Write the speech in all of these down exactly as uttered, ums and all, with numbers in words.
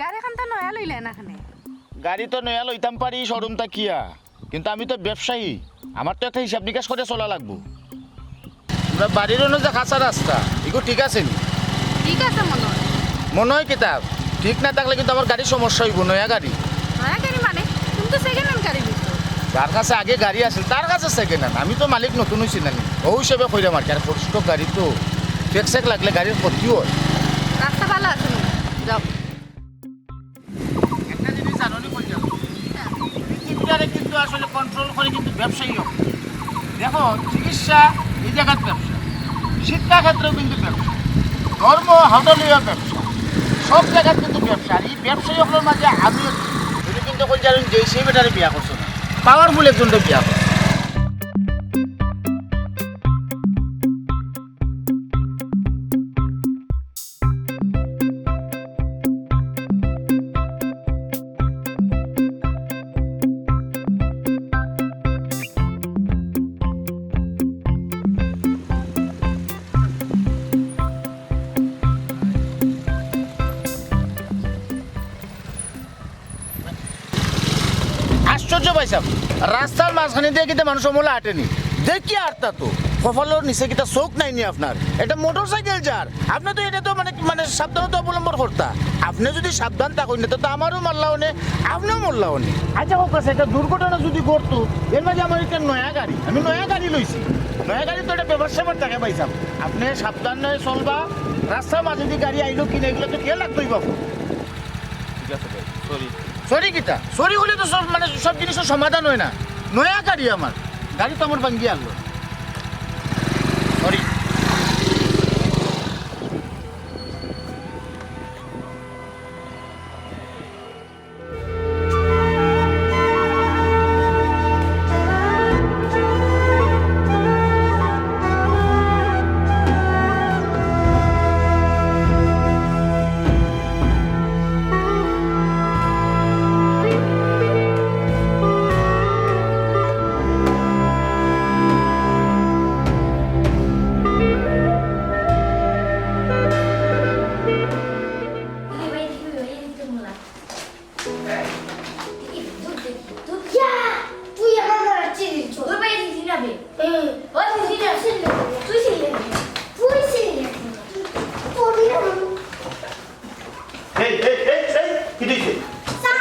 গাড়ি খান তো নয়া লইলে না খানে। গাড়ি তো নয়া লইতাম পারি শোরুম থাকিয়া, কিন্তু আমি তো ব্যবসায়ী, আমার তো একটা হিসাব নিকাশ করে চলা লাগবো। তোমরা বাড়ির অন্য যে কাঁচা রাস্তা, এগু ঠিক আছে নি? ঠিক আছে মনে হয়। মনে হয় কিতা? ঠিক না থাকলে কিন্তু আমার গাড়ির সমস্যা হইব, নয়া গাড়ি। নয়া গাড়ি মানে? তুমি তো সেকেন্ড হ্যান্ড গাড়ি বিকো। যার কাছে আগে গাড়ি আছিল, তার কাছে সেকেন্ড হ্যান্ড। আমি তো মালিক নতুন হইছি না নি, ও হিসেবে কইরাম আর কি। আর ফোর স্ট্রোক গাড়ি তো, ফেক সেক লাগলে গাড়ির ক্ষতি হয়। রাস্তা ভালো আছে নি? যাও। একটা জিনিস জানো নি কইলাম, তুমি চিন্তারে কিন্তু আসলে কন্ট্রোল করে কিন্তু ব্যবসায়ী হোক। দেখো, চিকিৎসা এই জায়গার ব্যবসা, শিক্ষা ক্ষেত্রেও কিন্তু ব্যবসা, ধর্ম হোটেলেও ব্যবসা, সব জায়গার কিন্তু ব্যবসা। আর এই ব্যবসায়ী হকলের মাঝে আমি, তুমি কিন্তু কই জানো যে সেই বেটারে বিয়া করছো না, পাওয়ারফুল একজনকে বিয়া করছো। আশ্চর্য ভাই সাহেব, রাস্তার মাঝখানে দিয়া কিতা মানুষ অমলা আটেনি? দেখি আর তা তো, কপালর নিচে কিতা চোখ নাই নি আপনার? এটা মোটরসাইকেল যার, আপনি তো এটা তো মানে, মানে সাবধানতা অবলম্বন করতা। আপনি যদি সাবধান থাকইন না, তো, তো আমারও মারলা অনে, আপনিও মরলা অনে। আচ্ছা, হোক আছে, একটা দুর্ঘটনা যদি ঘটতো, এর মাঝে আমার একটা নয়া গাড়ি, আমি নয়া গাড়ি লইছি, নয়া গাড়ি তো এটা ব্যাপার স্যাপার থাকে ভাই সাহেব। আপনি সাবধান নয় চলবা, রাস্তার মাঝে দিয়ে গাড়ি আইলো কিনা এগুলো তো খেয়াল রাখতেই বাবু। ঠিক আছে ভাই, সরি। সরি কিতা? সরি হলে তো সব, মানে, সব জিনিসের সমাধান হয় না। নয়া গাড়ি আমার, গাড়ি তো আমার ভাঙ্গি আনলো। সরি। ইয়া, তুই আমার মারা চিনিস তো। তোর ভাই দিদি না বে। হুম। ওই দিদি না। চিনলে না। তুই চিনলে না। তুই চিনলে না। তোর না। এই, এই, এই, এই, কি দিছে? স্যার,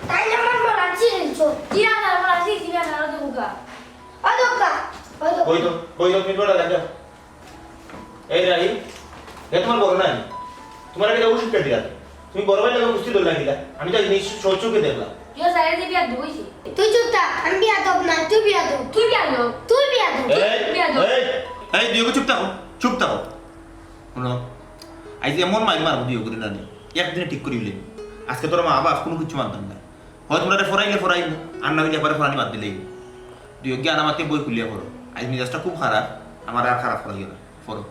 তাই আমার মারা চিনিস তো। কি আর আমার মারা চিনিস না, না, তো বুকা। ও দোকা, ও দোকা। কই তো, কই তো, পিটবড়া দেখা। এই রাই, এ তোমার বড় নাই? তোমার আগে ওষুধ খেয়ে দিলাম। তুমি বড় ভাই লাগে কুস্তি দৌড় লাগিলা। আমি তো নিজে সহ্য করে দেখলাম। ইয়ো, স্যার, এই যে বিয়াদব হইছে। তুই চুপ থাক, আমি বিয়াদব না, তুই বিয়াদব। তুই বিয়াদব। তুই বিয়াদব। এই, বিয়াদব। এই, এই, দুইগু চুপ থাকো, চুপ থাকো। শুনো, আজ এমন মাইর মারবো দুইগুরে না নি, একদিনে ঠিক করি উঠলে। আজকে তোর মা বাবা কোনো কিছু মানতাম না। হয় তোমরা ফরাইলে ফরাইবো, আর না হইলে একবারে ফরানি বাদ দিলেই। দুই অজ্ঞা আনামাতে বই খুলিয়া পড়ো। আজ মিজাজটা খুব খারাপ, আমার আর খারাপ করা গেল। পড়ো।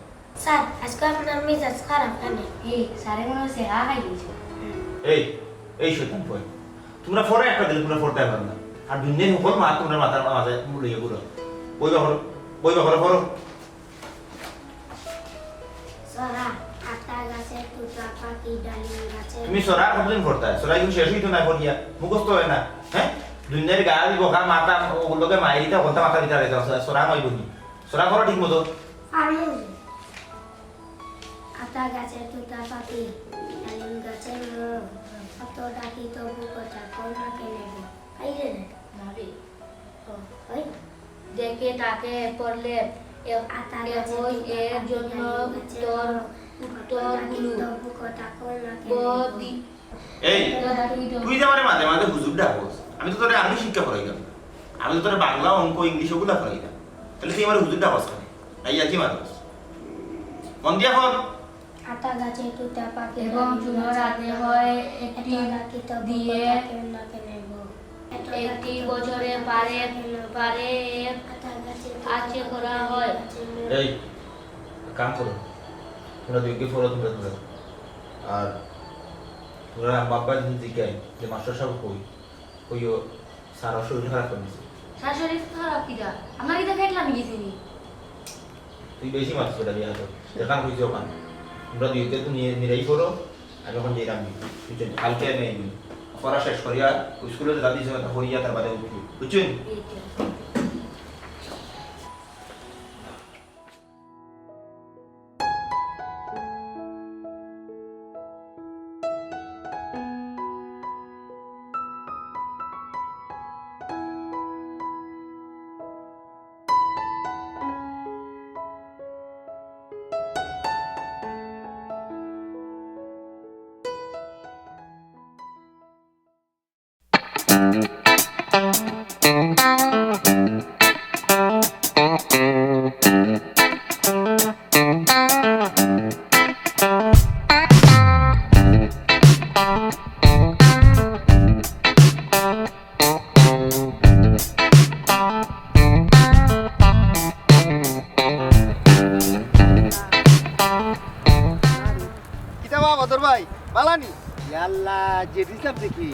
স্যার, আজকে আপনার মিজাজ খারাপ কেন? এই, স্যারে মনে হচ্ছে হা খাই দিয়েছে। এই, এই শয়তান কই? তোমরা পড়ো একটা দিলে তোমরা পড়তে পারো না। আর দুনিয়ার উপর মা তোমরা মাথার মাথায় লইয়া ঘুরো। বই বাখরো, বই বাখরো পড়ো। সরা, আতা গাছে, তুতা পাখি, ডালিম গাছে। তুমি সরা কতদিন পড়তা? সরা কিন্তু শেষ হইতো না পড়িয়া, মুখস্থ হয় না। হ্যাঁ, দুনিয়ার গাল বকা মাথা ওগুলোকে মাইরিতা কোনটা মাথা দিতে হবে? সরা নয় বুঝি, সরা করো ঠিক মতো। আমি আতা গাছে, তুতা পাখি, ডালিম গাছে, মোর কত ডাকি তবু কথা কই না কেনে রে? আইরে রে। না রে। ও, ওই। দেখে তাকে পড়লে এ-, আতা এ গাছে হই তুতা এর পাখি জন্য ডালিম গাছে উত্তর, মোর উত্তরগুলো তবু কথা কই না কেনে ব রে? দি-, এই, কথা তুই তো তুই যে আমারে মাঝে মাঝে হুজুর ডাকস, আমি তো তোরে আরবি শিক্ষা করাইলাম না। আমি তো তোরে বাংলা, অঙ্ক, ইংলিশ ওগুলা করাইলাম। তাহলে তুই আমারে হুজুর ডাকস কেন? তাই আর কি মানুষ? মন দিয়া কর। আতা গাছে তুতা পাখি এবং ডালিম চুনোর গাছে হাতে মোর হয় একটি এত ডাকি তবু দিয়ে কথা কই না কেনে রে? একটি বছরে পারে, পারে এক আছে করা হয়। এই, কাম করো, তোমরা দুইকে পড়ো, তোমরা তোমরা। আর তোমরা আব্বা আব্বা যদি জিজ্ঞাই যে মাস্টার সাহেব কই, কইও স্যার শরীর খারাপ করে দিছে। স্যার শরীর খারাপ কিরা? আমার কিতা পেট লামি গেছে নি? তুই বেশি মাতিস বেটা বিয়া তো। যেখান কইছে ওখান। তোমরা দুইকে তো নিয়ে নিরাই পড়ো। আমি অখন যাইরাম, বুঝছইন? কালকে আমি আইমু। পড়া শেষ করিয়া, স্কুলো যেতা দিছে, অতা করিয়া তার বাদে উঠমু, বুঝছইন? কিতা বা বদর ভাই, বালা নি? ইয়াল্লা, জেদ ইসলাম দেখি,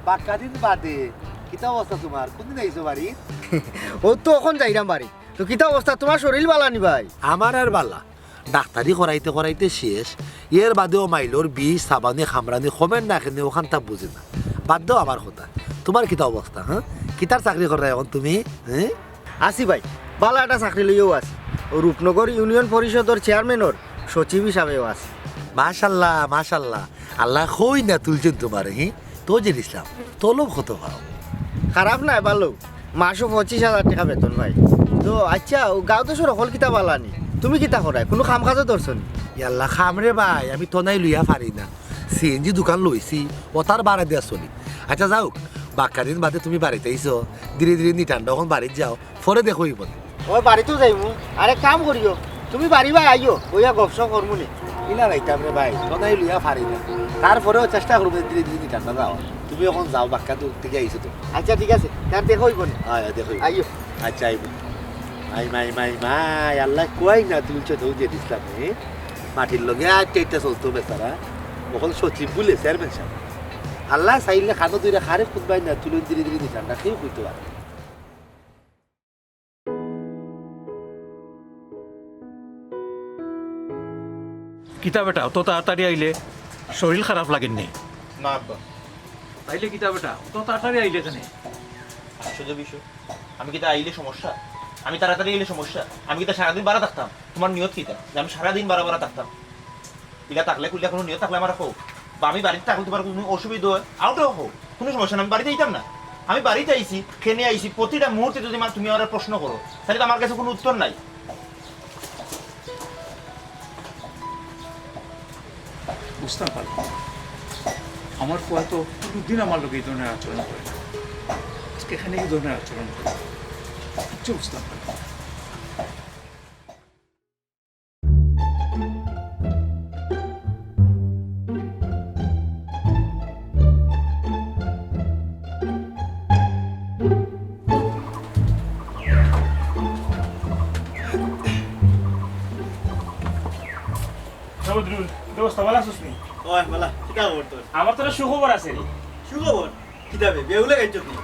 বাক্কা দিন বাদে। কিতা অবস্থা তুমার? কুনদিন আইছো বাড়ি? অউ তো অখন যাইরাম বাড়ি। তো কিতা অবস্থা? তুমার শরীল বালা নি ভাই? আমার আর বালা। ডাক্তারি করাইতে করাইতে শেষ। এর বাদেও মাইলর বিষ, সাবানি, খামরানি কমের না কেনে, অখানতা বুঝি না। বাদ দেও আমার কথা। তুমার কিতা অবস্থা, হ্যাঁ? কিতার চাকরি কররায় অখন তুমি, হ্যাঁ? আছি ভাই, বালা একটা চাকরি লইয়াউ আছি। অউ রূপনগর ইউনিয়ন পরিষদর চেয়ারম্যানর সচিব হিসাবেও আছি। মাশাল্লাহ, মাশাল্লাহ। আল্লায় কই না তুলছইন তুমারে, হি? তো জেদ ইসলাম, তলব কত পাও? খারাপ নায়, বালা। মাসো পঁচিশ হাজার টেকা বেতন ভাই। তো আইচ্ছা, অউ গাঁও দেশর হকল কিতা বালা নি? তুমি কিতা কররায়? কুনু কাম কাজো ধরছো নি? ইয়াল্লা, কাম রে ভাই, আমি তনাই লইয়া পারি না। সিএনজি দোকান লইছি, অতার ভাড়া দিয়া চলি। আইচ্ছা যাউক, বাক্কা দিন বাদে তুমি বাড়িত আইছো, ধীরে ধীরে নিটান্ডা অখন বাড়িত যাও, পরে দেখা অইবো নে। অয় বাড়িত যাইমু। আরে কাম করিও, তুমি বাড়ি বায় আইও, বইয়া গপসপ করমু নে। ইলা যাইতাম রে ভাই, তনাই লইয়া পারি না। তারপরেও চেষ্টা করমু ধীরে ধীরে নিটান্ডা যাও। তুমি অখন যাও, বাক্কা দূর থাকি আইছো তো। আইচ্ছা ঠিক আছে, তার দেখা অইবো নে। আয়, আয়, দেখা অইবো। আইও। আইচ্ছা, আইমু। মাই, মাই, মাই, মাই, আল্লায় কই না তুলছইন অউ জেদ ইসলামে। মাটির লগে আটটা আটটা চলতো বেচারা। অখন সচিব বুলে চেয়ারম্যান সাব। আল্লায় চাইলে কানো ধইরা কারে কুনবায় না তুলইন ধীরে ধীরে নিটান্ডা, কেউ কইতো পারে না। কিতা বেটা, অত তাড়াতাড়ি আইলে? শরীল খারাপ লাগের নি? না আব্বা। তাইলে কিতা বেটা, অত তাড়াতাড়ি আইলে কেনে? আশ্চর্য বিষয়, আমি কিতা আইলে সমস্যা? আমি তাড়াতাড়ি আইলে সমস্যা? আমি কিতা সারাদিন বারা থাকতাম? তুমার নিয়ত কিতা যে আমি সারাদিন বারা বারা থাকতাম? ইলা থাকলে কুইলা কুনু নিয়ত থাকলে আমারে কও। বা আমি বাড়িত থাকলে তুমার কুনু অসুবিধা অয়, আউটও কও, কুনু সমস্যা নাই, আমি বাড়িত আইতাম না। আমি বাড়িত আইছি, কেনে আইছি, প্রতিটা মুহূর্তে যুদি মা-, তুমি আমারে প্রশ্ন করো, তাইলে তো আমার কাছে কুনু উত্তর নাই। বুঝতাম পারলাম না। আমার ফুয়া তো কুনুদিন আমার লগে ই ধরনের আচরণ করে না। আইজকে কেনে ই ধরনের আচরণ করে, কিচ্ছু বুঝতাম পারলাম না। কিতা বদরুল, কিতা অবস্থা, বালা আছস নি? অয় বালা, কিতা খবর তোর? আমার তোরে সুখবর আছে রে। সুখবর? কিতা বে, বেহুলা গাইছ কি?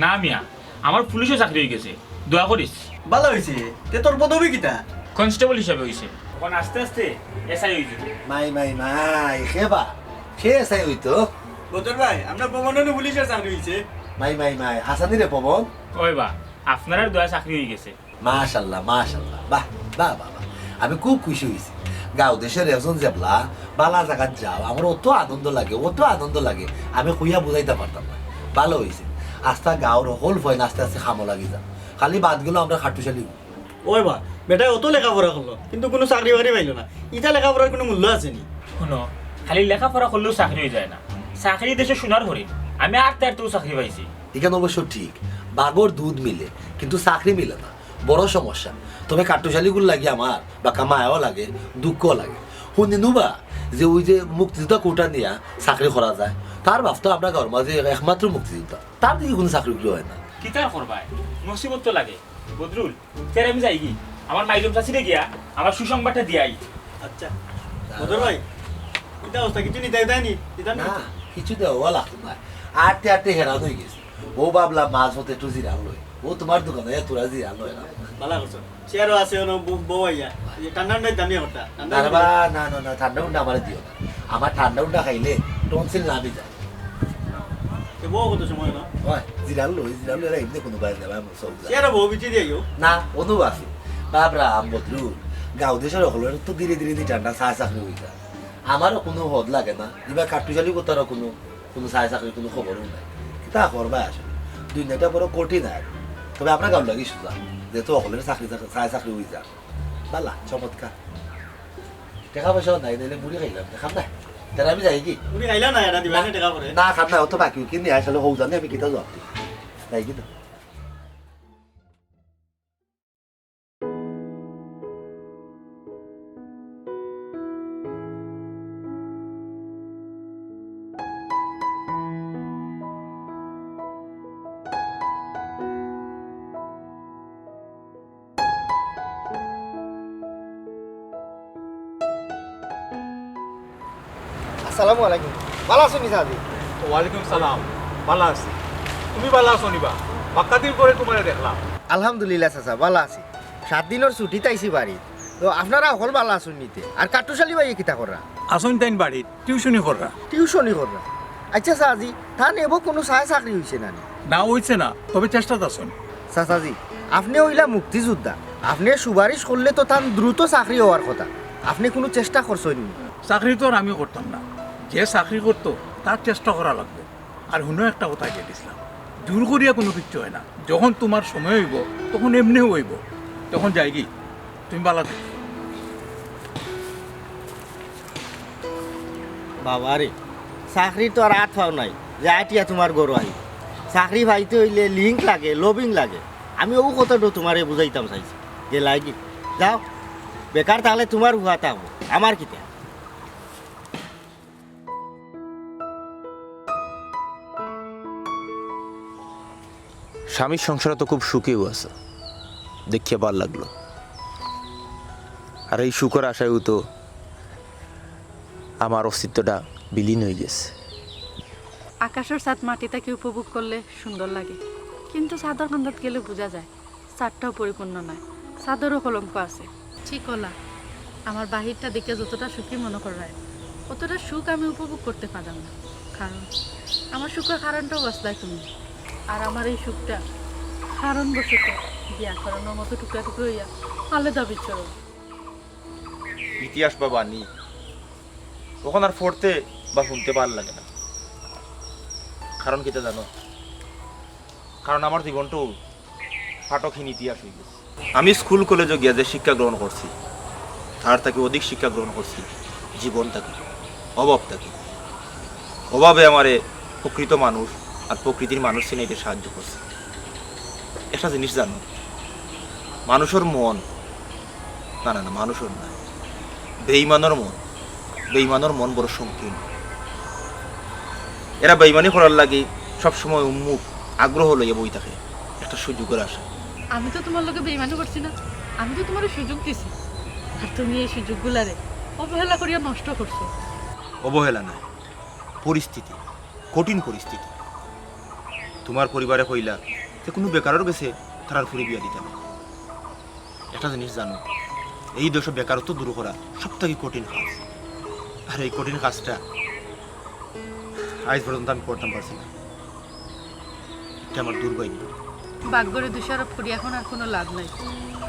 না মিয়া, আমার পুলিশো চাকরি অইগেছে, দোয়া করিস। বালা অইছে, তে তোর পদবি কিতা? কনস্টেবল হিসাবে অইছে। অখন আস্তে আস্তে এসআই অইযিবো। মাই, মাই, মাই, কে বা? কে এসআই অইতো? বদর ভাই, আমরার পবনর পুলিশো চাকরি অইছে। মাই, মাই, মাই, হাছানি রে পবন? অয় বা, আপনারার দোয়ায় চাকরি অইগেছে। মাশাআল্লাহ, মাশাআল্লাহ। বাহ, বাহ, বাহ, বাহ। আমি খুব খুশি অইছি। গাঁও দেশর একজন যেবলা বালা জাগাত যাও, আমার অত আনন্দ লাগে, অত আনন্দ লাগে, আমি কইয়া বুঝাইতাম পারতাম নায়। বালা অইছে। আস্তা গাঁওর হকল ফুয়াইন আস্তে আস্তে কামো লাগি যাও। খালি বাদ গেলো আমরার খাট্টুশালী। অয় বা, বেটায় অত লেখাপড়া করলো, কিন্তু কুনু চাকরি বাকরি পাইলো না। ইতা লেখাপড়ার কুনু মূল্য আছে নি? হুনো, খালি লেখাপড়া করলেউ চাকরি অইযায় না। চাকরি দেশে সোনার হরিণ। আমি আটতে আটতেউ চাকরি পাইছি। ইখান অবশ্য ঠিক, বাঘর দুধ মিলে, কিন্তু চাকরি মিলে না, বড় সমস্যা। তবে খাট্টুশালীগুর লাগি আমার বাক্কা মায়াও লাগে, দুঃখও লাগে। হুনিনু বা যে অউ যে মুক্তিযোদ্ধা কোটা নিয়া চাকরি করা যায়, তার বাপ তো আমরার গাঁওর মাঝে একমাত্র মুক্তিযোদ্ধা, তার দেখি কুনু চাকরি উকরি অয় না। কিতা আর করবায়, নসিবত তো লাগে। বদরুল, তে আমি যাইগি, আমার মাইজম চাচিরে গিয়া আমার সুসংবাদটা দিয়া আই। আচ্ছা। বদর ভাই, কিতা অবস্থা? কিছু নিতায় দেয়নি? দিতাম নি? না, কিছু দেওয়া লাগতো না। আটতে আটতে হেরান অইগেছি। অউ ভাবলাম মাঝপথে একটু জিরাম লই। ও তোমার দোকানো, এ তোরা জি আনো এরা। বালা করছো। চেয়ারও আছে, ওনো বউ, বউ আইয়া। এই যে ঠান্ডা ঠান্ডা দামি একটা। ঠান্ডা না রে ঠান্ডা। বা, না, না, না, ঠান্ডা উন্ডা আমারে দিও না। আমার ঠান্ডা উন্ডা খাইলে টনসিল নামি যায়। তো বউ কত সময় না? ওই, জিরাল লই, জিরাল লই, এরা এমনি কোনো বাইরে যাবে, আমি সব যাই। চেয়ারও বউ বিচি দিও। না, অনু আছে। বাবরা, আম বদরুল, গাঁও দেশের হকলের তো ধীরে ধীরে দি ঠান্ডা চা চাকরি হয়ে যায়। আমারও কোনো হদ লাগে না, এবার কাট্টুশালি করতারও কোনো, কোনো চা চাকরির কোনো খবরও নাই। কিতা করবা আসলে? দুনিয়াটা বড় কঠিন আর। তবে আপনার গাঁও লাগি সুজা, যেহেতু হকলের চাকরি, চাকরি, চা চাকরি হয়ে যায়। বালা, চমৎকার। টেকা পয়সাও নাই, নাইলে মুড়ি খাইলাম, দেখাম না। তারা আমি যাই কি? মুড়ি খাইলাম না, এটা দিবা না, টেকা করে। না, খাম না, অত বাকি কিনে আসলে হৌ জানে আমি কিতা জবাব দিই। যাই কি তো? আসসালামু আলাইকুম। ভালা আছইন নি চাচাজি? ওয়ালাইকুম সালাম। ভালা আছি। তুমি ভালা আছো নি বা? বাক্কা দিন পরে তুমারে দেখলাম। আলহামদুলিল্লাহ চাচা, ভালা আছি। সাত দিনর ছুটিত আইছি বাড়িত। তো আপনারা হকল ভালা আছইন নি তে? আর কাট্টুশালি ভাইয়ে কিতা কররা? আছইন তাইন বাড়িত, টিউশনি কররা। টিউশনি কররা? আইচ্ছা চাচাজি, তান এবো কুনু চা চাকরি অইছে না নি? না, অইছে না, তবে চেষ্টাত আছইন। চাচাজি, আপনে অইলা মুক্তিযোদ্ধা, আপনে সুপারিশ করলে তো তান দ্রুত চাকরি অওয়ার কথা, আপনে কুনু চেষ্টা করছইন নি? চাকরি তো আর আমি করতাম না, যে চাকরি করতো তার চেষ্টা করা লাগবো। আর হুনো একটা কথা কইয়া দিছলাম, জোর করিয়া কুনু কিচ্ছু অয় না, যখন তুমার সময় অইবো তখন এমনেউ অইবো। তখন যাইগি, তুমি ভালা থাকো। বাবা রে, চাকরির তো আর আত পাও নাই যে আটিয়া তুমার ঘরো আই। চাকরি পাইতে অইলে লিংক লাগে, লবিং লাগে। আমি অউ কথাটা তুমারে বুঝাইতাম চাইছি। গেলায়গি, যাও, বেকার থাকলে তুমার হুয়া থাকবো, আমার কিতা? স্বামীর সংসারে তো খুব সুখেও আছো, দেখিয়া ভালা লাগলো। আর এই সুখর আশায়ও তো আমার অস্তিত্বটা বিলীন হয়ে গেছে। আকাশর চাঁদ মাটি থাকি উপভোগ করলে সুন্দর লাগে, কিন্তু চাঁদর কান্দাত গেলে বুঝা যায় চাঁদটাও পরিপূর্ণ নায়, চাঁদরও কলঙ্ক আছে। ঠিক কলা, আমার বাহিরটা দেখে যতটা সুখী মনে করায়, অতটা সুখ আমি উপভোগ করতে পারলাম না, কারণ আমার সুখের কারণটাও বাঁচলায় তুমি। আর আমার এই সুখটা কারণবশত বিয়া করানোর মতো টুকরা টুকরো হইয়া আলাদা বিচরণ। ইতিহাস বা বাণী, অখন আর পড়তে বা হুনতে ভালা লাগে না। কারণ কিতা জানো? কারণ আমার জীবনটাও ফাটকহীন ইতিহাস হয়ে গেছে। আমি স্কুল কলেজে গিয়া যে শিক্ষা গ্রহণ করছি, তার থাকি অধিক শিক্ষা গ্রহণ করছি জীবন থাকি, অভাব থাকি। অভাবে আমারে প্রকৃত মানুষ আর প্রকৃতির মানুষ চিনাইতে সাহায্য করছে। একটা জিনিস জানো, মানুষের মন, না, না, না, মানুষের না, বেইমানর মন, বেইমানর মন বড় সংকীর্ণ। এরা বেইমানি করার লাগি সবসময় উন্মুখ, আগ্রহ লইয়া বই থাকে একটা সুযোগের আশা। আমি তো তোমার লগে বেইমানি করছি না, আমি তো তোমারে সুযোগ দিছি, আর তুমি এই সুযোগগুলারে অবহেলা করিয়া নষ্ট করছো। অবহেলা না, পরিস্থিতি, কঠিন পরিস্থিতি। তোমার পরিবারে কইলা যে কুনু বেকারর গেছে তারার ফুরি বিয়া দিতা না। একটা জিনিস জানো, এই দেশো বেকারত্ব দূর করা সব থাকি কঠিন কাজ। আর এই কঠিন কাজটা আইজ পর্যন্ত আমি করতাম পারছি না। এটা আমার দুর্ভাগ্য। ভাগ্যরে দোষারোপ করি এখন আর কোনো লাভ নাই।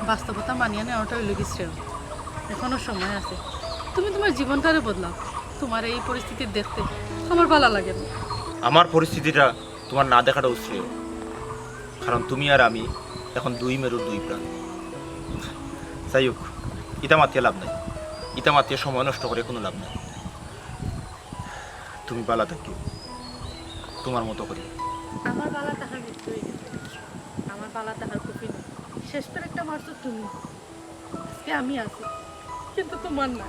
বাস্তবতা মানিয়া নেওয়াটা অইলো গি শ্রেয়। এখনো সময় আছে। তুমি তোমার জীবনটারে বদলাও। তোমার এই পরিস্থিতিত দেখতে আমার ভালা লাগে না। আমার পরিস্থিতিটা তোমার না দেখাটাও শ্রেয়, কারণ তুমি আর আমি এখন দুই মেরুর দুই প্রাণ। যাই হোক, ইতা মাতিয়া লাভ নাই, ইতা মাতিয়া সময় নষ্ট করিয়া কোনো লাভ নাই। তুমি ভালা থাকিও, তোমার মতো করি। আমার ভালা থাকার মৃত্যু হয়ে গেছে, আমার ভালা থাকার কফিন শেষ পেরেকটা মারছো তুমি। আজকে আমি আছি, কিন্তু তোমার না।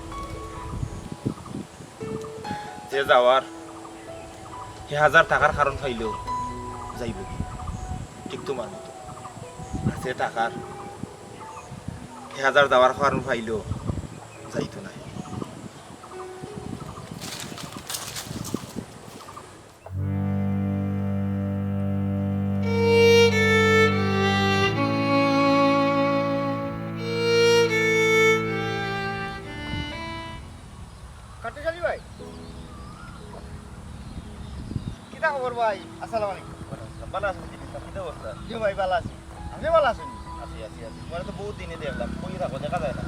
যে যাওয়ার, হে হাজার থাকার কারণ পাইলেও যাইবো গি, ঠিক তোমার মতো। আর যে থাকার, হে হাজার যাওয়ার কারণ পাইলেও যাইতো নায়। কিতা খবর ভাই? আসসালামু আলাইকুম। ভালা আছইন নি? কিতা অবস্থা? জি ভাই, ভালা আছি। আপনে ভালা আছইন নি? আছি, আছি, আছি। তুমারে তো বউত দিনে দেখলাম, কই থাকো, দেখা যায় না।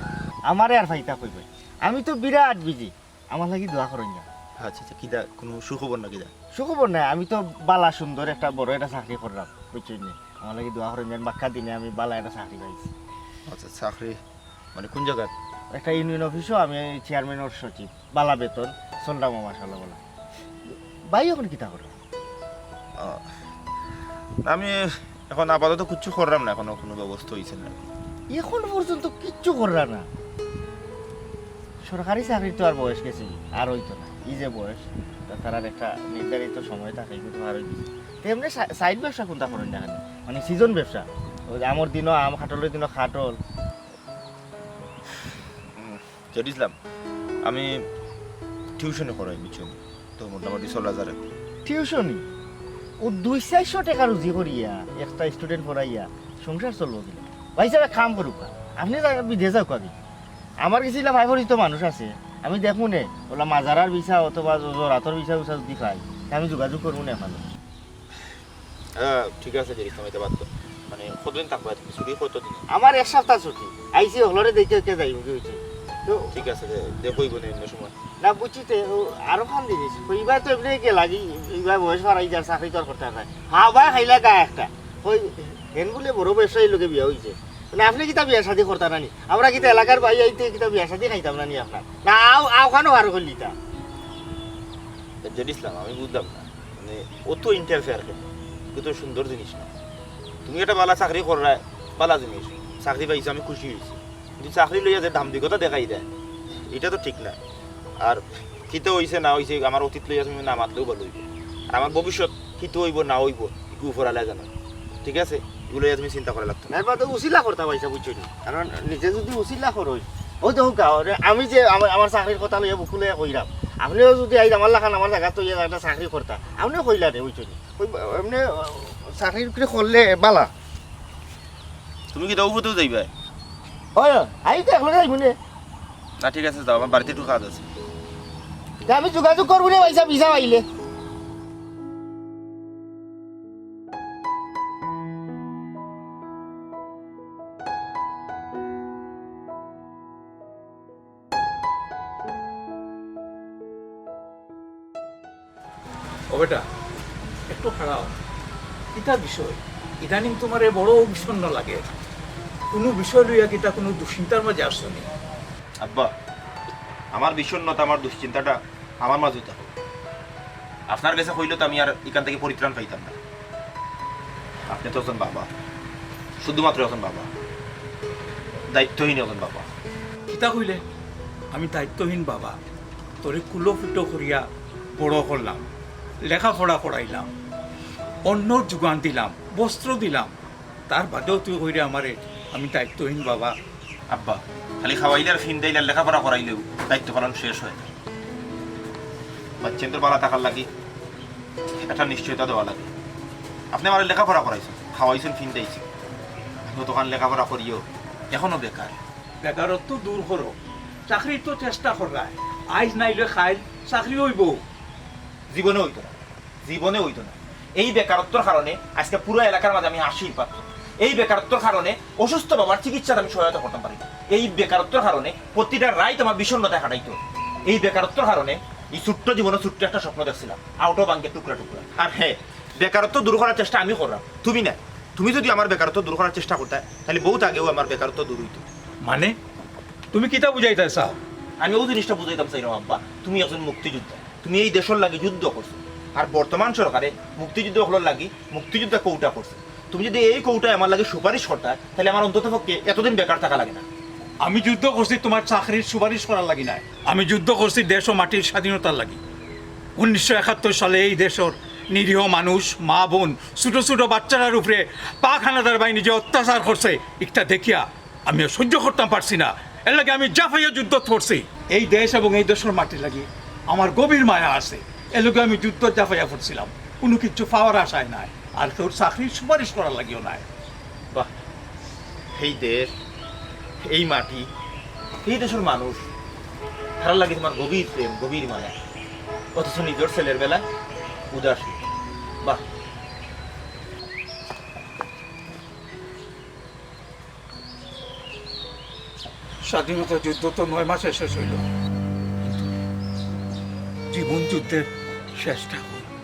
আমারে আর পাইতা কই ভাই, আমি তো বিরাট বিজি। আমার লাগি দোয়া করইন না। আচ্ছা, আচ্ছা, কিতা কুনু সুখবর না কিতা? সুখবর নায়, আমি তো ভালা সুন্দর একটা বড় একটা চাকরি কররাম, বুঝছইন নি? আমার লাগি দোয়া করইন যেন বাক্কা দিনে আমি ভালা একটা চাকরি পাইছি। আচ্ছা, চাকরি মানে কুন জাগাত? একটা ইউনিয়ন অফিসো আমি চেয়ারম্যানর সচিব, ভালা বেতন, চলরাম মাশাআল্লাহ ভালা। ভাই অখন কিতা কররা? আহ, আমি অখন আপাতত কিচ্ছু কররাম না, অখনো কুনু ব্যবস্থা অইছে না। অখন পর্যন্ত কিচ্ছু কররা না? সরকারি চাকরির তো আর বয়স গেছে, আর অইতো না। ই যে বয়স, তা তারার একটা নির্ধারিত সময় থাকে, কিন্তু আর অইতো না। তে এমনে সা-, সাইড ব্যবসা কুনটা করইন না কেনে? মানে সিজন ব্যবসা, ওই আমর দিনও আম, কাঠলর দিনও কাঠল। হুম, জেড ইসলাম, আমি টিউশনি করাই, বুঝছো? তো মোটামুটি চলা যার। টিউশনি? ও দুই চাইরশো টেকা রুজি করিয়া একটা স্টুডেন্ট পড়াইয়া সংসার চলবো কিলা? ভাইসাব, এক কাম করউক্কা, আপনে যা-, বিদেশ যাউক্কা গি। আমার গেছে ইলা ভাই পরিচিত মানুষ আছে, আমি দেখমু নে, অলা মাজারার ভিসা অথবা জ-, জরাতর ভিসা উসা যদি পাই, তে আমি যোগাযোগ করমু নে আপনার লগে। আহ, ঠিক আছে, জেড ইসলাম, ইতা বাদ দেও। মানে, কতদিন থাকবা তুমি? ছুটি কতদিন? আমার এক সপ্তাহ ছুটি। আইছি, হকলরে দেখিয়া দেখিয়া যাইমু গি, বুঝছো? তো ঠিক আছে, দে-, দেখো, অইবো নে অন্য সময়। না, বুঝছি তে, ও, আরো খান জিনিস। ও, ইবার তো এমনে গেলা গি, ইবার বয়স বাড়াই যার, চাকরি তো আর করতা নায়। হাওয়া খাইলা গা একটা। ওই, হেন বুলে বড় ব্যবসায়ীর লগে বিয়া অইছে। মানে, আপনে কিতা বিয়া শাদি করতা না নি? আমরা কিতা এলাকার ভাই আইতে কিতা বিয়া শাদি খাইতাম না নি আপনার? না, আও, আও খানো আর কইলিতা। জেড ইসলাম, আমি বুঝলাম না। মানে, অত interfere কেনে? ইগু তো সুন্দর জিনিস না। তুমি একটা ভালা চাকরি কররায়, ভালা জিনিস, চাকরি পাইছো, আমি খুশি অইছি। কিন্তু চাকরি লইয়া যে দাম্ভিকতা দেখাই দেয়, ইটা তো ঠিক না। আর কিতা অইছে না অইছে, আমার অতীত লইয়া তুমি না মাতলেও ভালা অইবো। আর আমার ভবিষ্যৎ কিতা অইবো না অইবো, ইগু উপরআলায় জানইন। ঠিক আছে? ইগু লইয়া তুমি চিন্তা করা লাগতো না। নাইবা তো উছিলা করতা পাইছা, বুঝছো নি? কারণ নিজে যদি উছিলা করো, ওই তো হোক, আমি যে আমার, আমার চাকরির কথা লইয়া বুকু লইয়া কইরাম, আপনেও যদি আইজ আমার লাখান আমার জাগাত অইয়া একটা চাকরি করতা, আপনেও কইলা রে, বুঝছো নি? ওই বা-, এমনে, আহ, চাকরি উকরি করলে বালা। তুমি কিতা অউ পথেউ যাইবায়? ওই, আমি তো একলা যাইমু নে। না, ঠিক আছে, যাও, আমার বাড়িত একটু কাজ আছে। তে আমি যোগাযোগ করমু নে, ভাইসাব, ভিসা পাইলে। ও বেটা, একটু খাড়াও। কিতা বিষয়? ইদানিং তুমারে বড় বিষণ্ণ লাগে। কুনু বিষয় লইয়া কিতা কুনু দুশ্চিন্তার মাঝে আছো নি? আব্বা, আমার বিষণ্ণতা, আমার দুশ্চিন্তাটা আমার মাঝেউ থাকউক। আপনার গেছে কইলে তো আমি আর ইখান থাকি পরিত্রাণ পাইতাম না। আপনে তো একজন বাবা, শুধুমাত্র একজন বাবা, দায়িত্বহীন একজন বাবা। কিতা কইলে? আমি দায়িত্বহীন বাবা? তোরে কুলো ফুটো করিয়া বড় করলাম, লেখাপড়া করাইলাম, অন্নর যোগান দিলাম, বস্ত্র দিলাম, তার বাদেও তুই কইরে আমারে আমি দায়িত্বহীন বাবা? আব্বা, খালি খাওয়াইলে আর ফিন্দাইলে আর লেখাপড়া করাইলেউ দায়িত্ব পালন শেষ অয় না। বাচ্চাইন্তর বালা থাকার লাগি একটা নিশ্চয়তা দেওয়া লাগে। আপনে আমারে লেখাপড়া করাইছইন, খাওয়াইছইন, ফিন্দাইছইন, আমি অতখান লেখাপড়া করিও এখনো বেকার। বেকারত্ব দূর করো, চাকরির তো চেষ্টা কররায়, আইজ নাইলে কাইল চাকরি অইবো। জীবনে অইতো না, জীবনে অইতো না। এই বেকারত্বর কারণে আইজকে পুরা এলাকার মাঝে আমি হাস্যহীন পাত্র। এই বেকারত্বর কারণে অসুস্থ বাবার চিকিৎসাত আমি সহায়তা করতাম পারি না। এই বেকারত্বর কারণে প্রতিটা রাইত আমার বিষণ্ণতায় কাটাইতো। এই বেকারত্বর কারণে এই ছোট্ট জীবনে ছোট্ট একটা স্বপ্ন দেখছিলাম, আউটাও ভাঙ্গিয়া টুকরা টুকরা। আর হ্যাঁ, বেকারত্ব দূর করার চেষ্টা আমি কররাম, তুমি না। তুমি যদি আমার বেকারত্ব দূর করার চেষ্টা করতায়, তাইলে বউত আগেউ আমার বেকারত্ব দূর অইতো। মানে, তুমি কিতা বুঝাইতায় চাও? আমি অউ জিনিসটা বুঝাইতাম চাইরাম আব্বা, তুমি একজন মুক্তিযোদ্ধা, তুমি এই দেশর লাগি যুদ্ধ করছো, আর বর্তমান সরকারে মুক্তিযুদ্ধ অকলর লাগি মুক্তিযোদ্ধা কোটা করছে। তুমি যদি এই কোটায় আমার লাগি সুপারিশ করতায়, তাইলে আমার অন্তত পক্ষে এতদিন বেকার থাকা লাগে না। আমি যুদ্ধ করছি তুমার চাকরির সুপারিশ করার লাগি নায়, আমি যুদ্ধ করছি দেশ ও মাটির স্বাধীনতার লাগি। উনিশশো একাত্তর সালে এই দেশর নিরীহ মানুষ, মা বোন, ছোট ছোট বাচ্চারার উপরে পাক হানাদার বাহিনী যে অত্যাচার করছে, ইকটা দেখিয়া আমি আর সহ্য করতাম পারছি না। এরলাগি আমি ঝাঁপাইয়া যুদ্ধত পড়ছি। এই দেশ এবং এই দেশর মাটির লাগি আমার গভীর মায়া আছে, এরলাগি আমি যুদ্ধত ঝাঁপাইয়া পড়ছিলাম, কুনু কিচ্ছু পাওয়ার আশায় নায়, আর কেউর চাকরির সুপারিশ করার লাগিও নায়। বাহ, এই দেশ, এই মাটি, এই দেশর মানুষ, তারার লাগি তুমার গভীর প্রেম, গভীর মায়া, অথচ নিজর ছেলের বেলা উদাসীন। বাহ। স্বাধীনতা যুদ্ধ তো নয় মাসে শেষ হইল, কিন্তু জীবন যুদ্ধের শেষটা হইল।